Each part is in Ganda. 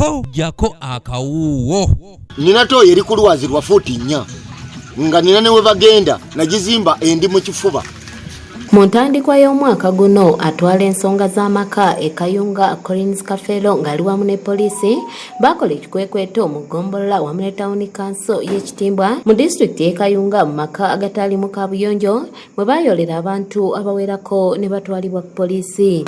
Jjako jjako akawuuwo. Nina tooyi eri ku lwazi lwa fuuti 4 nga nina ne we bagenda nagizimba endi mu kifuba. Mu ntandikwa y'omwaka guno, atwala ensonga z'amaka e Kayunga, Collins Kafeero, ng'ali wamu ne poliisi baakola ekikwekweto mu ggombolola wamu ne tawuni kanso y'e Kitimbwa mu disitulikiti y'e Kayunga mu maka agataliimu kaabuyonjo mwe baayolera abantu abawerako ne batwalibwa ku poliisi.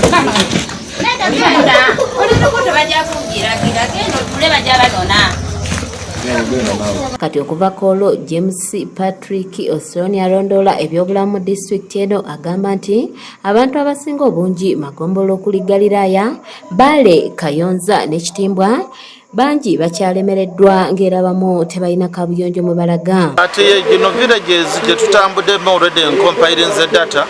Kati okuva koolo James Patrick Ostroni alondoola ebyobulamu mu disitulikiti eno agamba nti abantu abasinga obungi magombolola okuli Galiraaya, Bbaale, Kayonza ne Kitimbwa bangi bakyalemereddwa ng'era abamu tebalina kabuyonjo mwe balaga. Kati gino villages gye tutambuddemu already nkompirinze data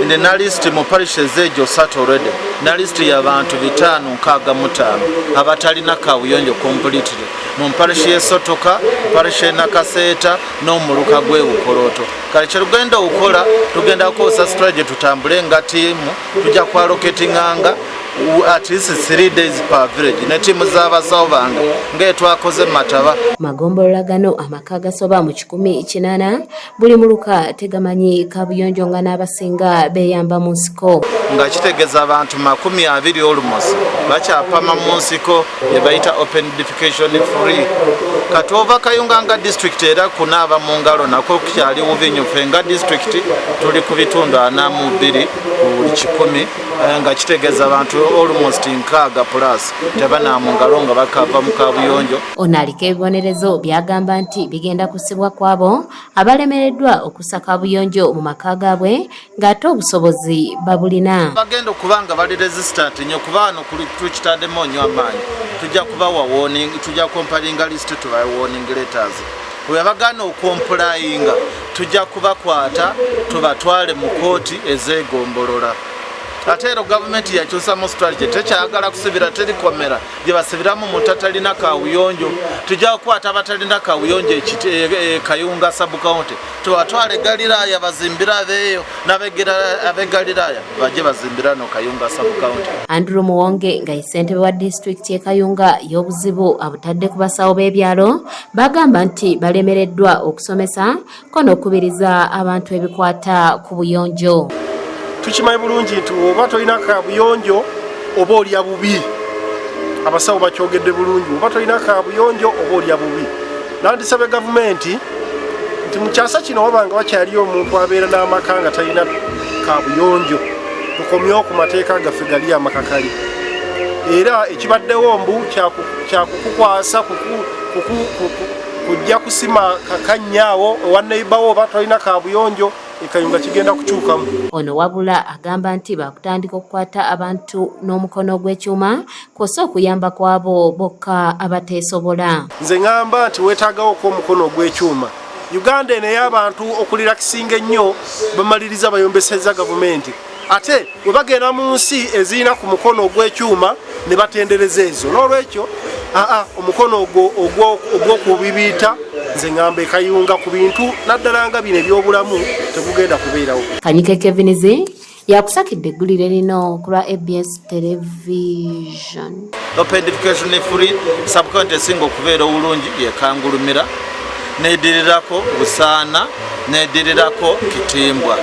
nina list mu parishes egyo 3 already na list y'abantu 565 abatalina kabuyonjo completely mu parish y'e Sotoka, parish y'e Nakaseeta n'omuluka gw'e Bukolooto. Kale kye tugenda okukola, tugenda kukozesa strategy tutambule nga tiimu, tujja kwaloketinganga at least 3 days per village ne tiimu z'abasawo bange ng'etwakoze Mataba. Magombolola gano amaka agasoba mu 180 buli muluka tegamanyi kabuyonjo nga n'abasinga beeyamba mu nsiko. Nga kitegeeza abantu 20 olumosi bakyapama mu nsiko gye bayita open defecation free. Kati ova Kayunga nga district era kunaaba mu ngalo nakwo kukyali bubi nnyo. Ffe nga district tuli ku bitundu 42 ku buli 100, nga kitegeeza abantu almost 60 plus tebanaaba mu ngalo nga bakava mu kabuyonjo. Ono aliko ebibonerezo by'agamba nti bigenda kusibwa kw'abo abalemereddwa okussa kabuyonjo mu maka gaabwe ng'ate obusobozi babulina. Bagenda okuba nga bali resistant nnyo kuba wano tukitaddemu nnyo amaanyi. Tujja kubawa warning, tujja kukompalinga list tubawe warning letters. Bwe bagaana okomplayinga tujja kubakwata tubatwale mu kooti ez'egombolola. Ate ero gavumenti yakyusamu strategy, tekyagala kusibira terikomera gye basibiramu muntu atalina kabuyonjo. Tujja kukwata abatalina kabuyonjo Kayunga sub county tubatwale Galiraaya bazimbira abeeyo n'ab'e Galiraaya bajje bazimbira no Kayunga sub county. Andrew Muwonge nga ye ssentebe wa disitulikiti y'e Kayunga y'obuzibu abutadde ku basawo b'ebyalo bagamba nti balemereddwa okusomesa ko n'okukubiriza abantu ebikwata ku buyonjo. Tukimanyi bulungi nti oba tolina kabuyonjo oba olya bubi. Abasawo bakyogedde bulungi, oba tolina kabuyonjo oba olya bubi. Nandisabye gavumenti nti mu kyasa kino wabanga wakyaliyo omuntu abeera n'amaka nga talina kabuyonjo, tukomyewo ku mateeka gaffe gali amakakali. Era ekibaddewo mbu kyakukukwasa kujja kusima kakanyaawo ewa neighbor oba tolina kabuyonjo, Ekayunga kigenda kukyukamu. Ono wabula agamba nti baakutandika okukwata abantu n'omukono gw'ekyuma kw'ossa okuyamba kw'abo bokka abateesobola. Nze ŋŋamba nti weetaagawo okw'omukono ogw'ekyuma. Uganda eno ey'abantu okulirakisinga ennyo bamaliriza bayombesezza gavumenti, ate bwe bagenda mu nsi ezirina ku mukono ogw'ekyuma ne batendereza ezo. N'olwekyo aa omukono ogwo ogw'okubibiita nze ŋŋamba Ekayunga ku bintu naddala nga bino ebyobulamu tegugenda kubeerawo. Kanyike Kevinizi yakusakidde eggulire lino ku lwa ABS Television. Open defecation free sub county esinga okubeera obulungi ye Kangulumira, nedirirako Busaana, nedirirako Kitimbwa.